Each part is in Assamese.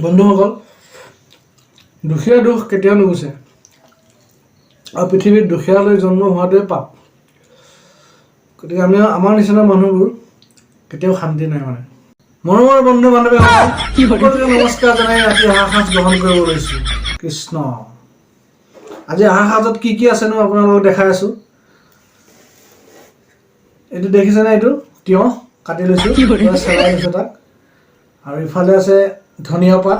বন্ধুসকল, দুখীয়া দুখ কেতিয়াও নুগুচে আৰু পৃথিৱীত দুখীয়ালৈ জন্ম হোৱাটোৱে পাপ। গতিকে আমি আমাৰ নিচিনা মানুহবোৰ কেতিয়াও শান্তি নাই। মানে মৰমৰ বন্ধু বান্ধৱীসকল, সকলোকে নমস্কাৰ জনাই ৰাতি আহাৰ সাঁজ গ্ৰহণ কৰিব লৈছোঁ। কৃষ্ণ, আজি আহাৰ সাঁজত কি কি আছেনো আপোনালোকক দেখাই আছোঁ। এইটো দেখিছেনে? এইটো তিয়ঁহ কাটি লৈছোঁ, চেলাই লৈছোঁ তাক। আৰু ইফালে আছে ধনিয়া পাত,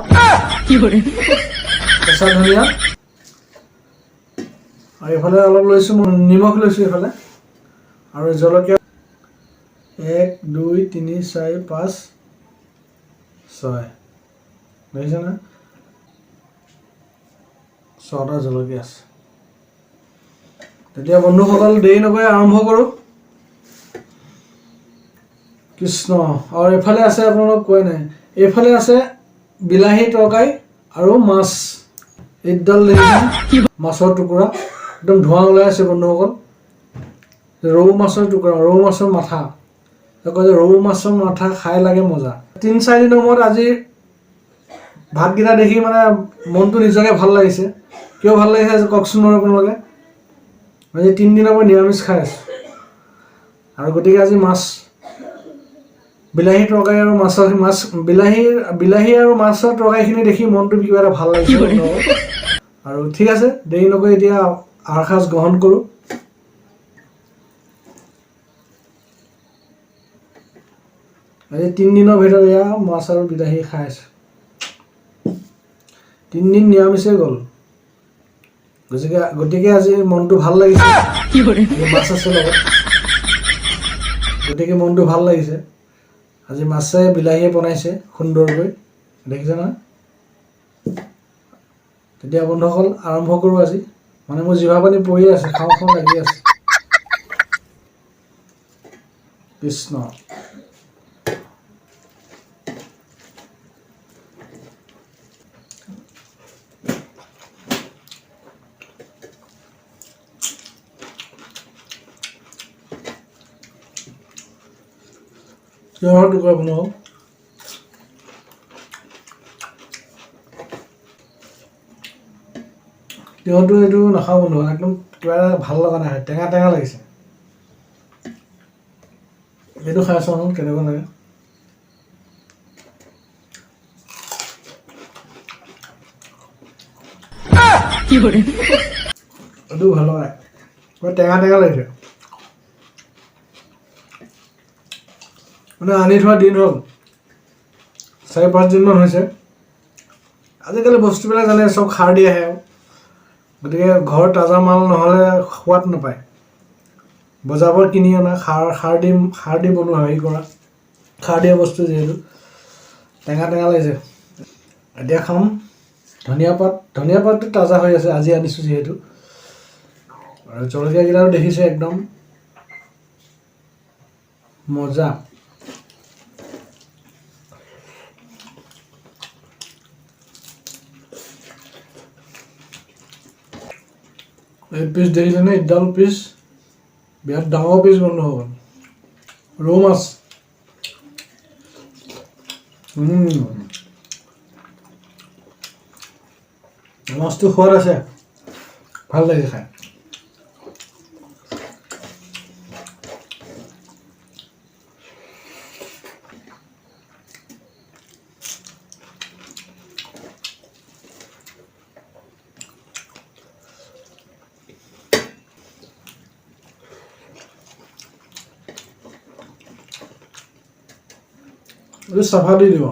কেঁচা ধনিয়া। আৰু এইফালে অলপ লৈছোঁ মই নিমখ লৈছোঁ এইফালে। আৰু জলকীয়া 1 2 3 4 5 6, দেখিছেনে? 6টা জলকীয়া আছে। তেতিয়া বন্ধুসকল, দেৰি নকৰি আৰম্ভ কৰোঁ। কৃষ্ণ। আৰু এইফালে আছে, আপোনালোক কোৱাই নাই, এইফালে আছে বিলাহী তৰকাৰী আৰু মাছ। এইডাল দেখিছে মাছৰ টুকুৰা, একদম ধোঁৱা ওলাই আছে বন্ধুসকল। ৰৌ মাছৰ টুকুৰা, ৰৌ মাছৰ মাথা। কয় যে ৰৌ মাছৰ মাথা খাই লাগে মজা। 3-4 দিনৰ মূৰত আজি ভাতকেইটা দেখি মানে মনটো নিজকে ভাল লাগিছে। কিয় ভাল লাগিছে কওকচোন বাৰু আপোনালোকে? আজি 3 দিনৰ পৰা নিৰামিষ খাই আছোঁ আৰু গতিকে আজি মাছ বিলাহী তৰকাৰী আৰু মাছৰ মাছ বিলাহী আৰু মাছৰ তৰকাৰীখিনি দেখি মনটো কিবা এটা ভাল লাগিছে। আৰু ঠিক আছে, দেৰি নকৰি এতিয়া আহাৰ সাঁজ গ্ৰহণ কৰোঁ। আজি 3 দিনৰ ভিতৰত এয়া মাছ আৰু বিলাহী খাই আছোঁ। 3 দিন নিৰামিষেই গ'ল, গতিকে আজি মনটো ভাল লাগিছে। মাছ আছে লগত, গতিকে মনটো ভাল লাগিছে। আজি মাছে বিলাহীয়ে বনাইছে সুন্দৰকৈ, দেখিছে নহয়? তেতিয়া বন্ধুসকল আৰম্ভ কৰোঁ আজি। মানে মোৰ জিভা পানী পৰি আছে, খাওঁ খাওঁ লাগি আছে। কৃষ্ণ। তিয়ঁহৰ টুকুৰা বনোৱা, তিয়ঁহটো এইটো নাখাওঁ বন্ধু, একদম কিবা এটা ভাল লগা নাই, টেঙা টেঙা লাগিছে। এইটো খাই চাওঁ কেনেকুৱা লাগে। এইটো ভাল লগা নাই, কিবা টেঙা টেঙা লাগিছে। মানে আনি থোৱা দিন হ'ল, 4-5 দিনমান হৈছে। আজিকালি বস্তুবিলাক জানে চব সাৰ দি আহে আৰু, গতিকে ঘৰৰ তাজা মাল নহ'লে সোৱাদ নাপায়। বজাৰৰ পৰা কিনি অনা সাৰ দি বনোৱা, হেৰি কৰা সাৰ দিয়া বস্তু যিহেতু টেঙা টেঙা লাগিছে। এতিয়া খাম ধনিয়া পাত। ধনিয়া পাতটো তাজা হৈ আছে, আজি আনিছোঁ যিহেতু। আৰু জলকীয়াকেইটাও দেখিছে একদম মজা। এই পিচ দেখিছেনে? এইডাল পিচ বিৰাট ডাঙৰ পিচ বন্ধুসকল, ৰৌ মাছ। মাছটো সোৱাদ আছে, ভাল লাগে খাই। এইটো চাফা দি দিব।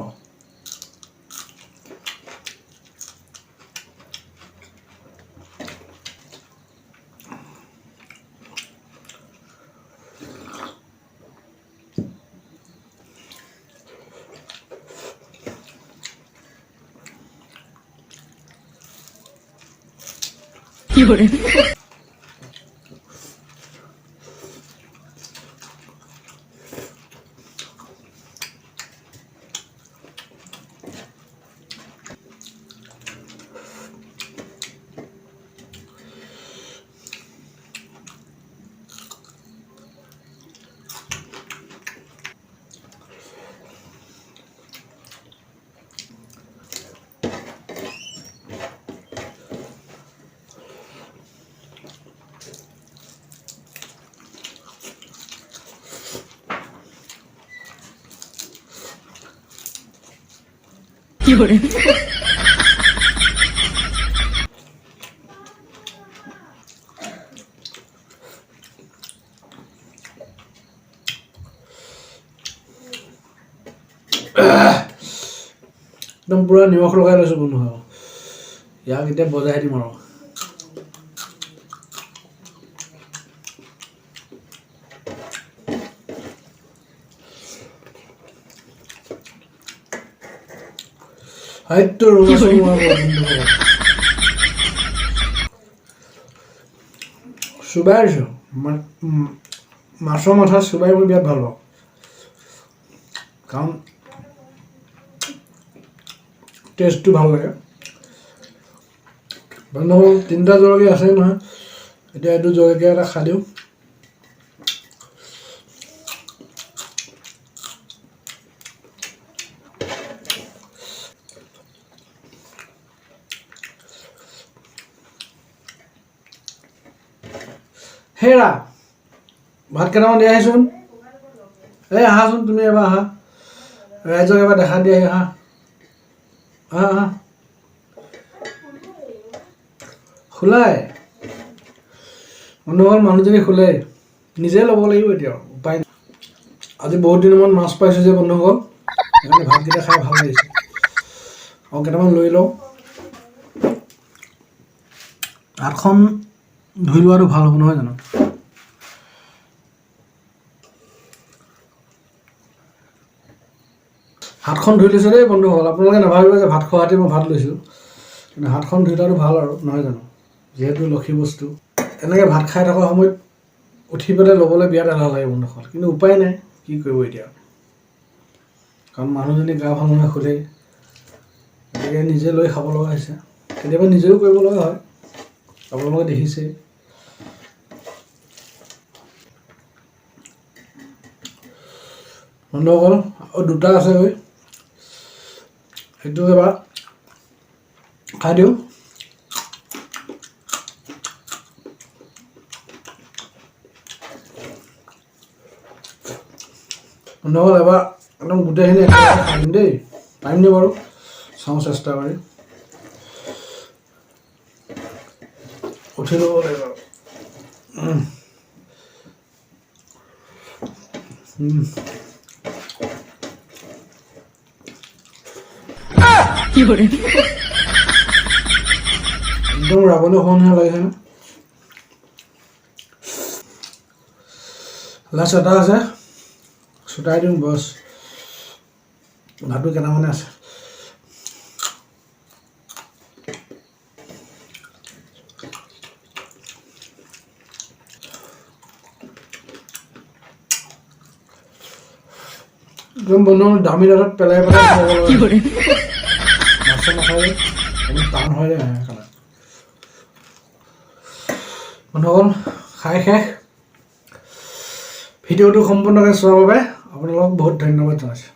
একদম পূৰা নিমখ লগাই লৈছোঁ বন্ধুসকল। ইয়াক এতিয়া বজাই দিম আৰু। সেইটো ৰৌ মাছো নোৱাৰিব বন্ধুসকল, চুবাই দিছোঁ। মাছৰ মাথা চুবাই মই বিৰাট ভাল পাওঁ, কাৰণ টেষ্টটো ভাল লাগে। বন্ধুসকল, তিনিটা জলকীয়া আছেই নহয়, এতিয়া এইটো জলকীয়া এটা খাই দিওঁ। হেৰা, ভাত কেইটামান দি আহিচোন। এই আহাচোন, তুমি এবাৰ আহা, ৰাইজক এবাৰ দেখা দি আহি। আহা, আহা, আহা। শুলাই বন্ধুসকল, মানুহজনী শুলে, নিজে ল'ব লাগিব এতিয়া, উপায় নাই। আজি বহুত দিনৰ মূৰত মাছ পাইছোঁ যে বন্ধুসকল, সেইকাৰণে ভাতকেইটা খাই ভাল লাগিছে। আৰু কেইটামান লৈ লওঁ। হাতখন ধুই লোৱাটো ভাল হ'ব, নহয় জানো? হাতখন ধুই লৈছোঁ দেই বন্ধুসকল। আপোনালোকে নাভাবিব যে ভাত খোৱাতে মই ভাত লৈছোঁ, কিন্তু হাতখন ধুই লোৱাটো ভাল আৰু, নহয় জানো? যিহেতু লক্ষী বস্তু। এনেকৈ ভাত খাই থকা সময়ত উঠি পেলাই ল'বলৈ বিৰাট এলাহ লাগে বন্ধুসকল, কিন্তু উপায় নাই, কি কৰিব এতিয়া? কাৰণ মানুহজনী গা ভাল নহয়, শুলেই, গতিকে নিজে লৈ খাব লগা হৈছে। কেতিয়াবা নিজেও কৰিব লগা হয়, আপোনালোকে দেখিছেই। বন্ধুসকল, আৰু দুটা আছেগৈ, সেইটো এবাৰ খাই দিওঁ। বন্ধুসকল, এবাৰ একদম গোটেইখিনি একেলগে খাই দিম দেই। পাৰিমনে বাৰু, চাওঁ চেষ্টা কৰি। উঠি ল'ব লাগিব। উম। উম। একদম ৰাৱণে খোৱা নিচিনা লাগিছে ন? লাষ্ট এটা আছে, চুটাই দিওঁ, বছ। ভাতো কেইটামানে আছে। একদম বন্ধু, দামী দাঁতত পেলাই পেলাই খাব লগা হৈছে। মাছে নাখায়, একদম টান হৈ যায় সেইকাৰণে। বন্ধুসকল, খাই শেষ। ভিডিঅ'টো সম্পূৰ্ণকৈ চোৱাৰ বাবে আপোনালোকক বহুত ধন্যবাদ জনাইছোঁ।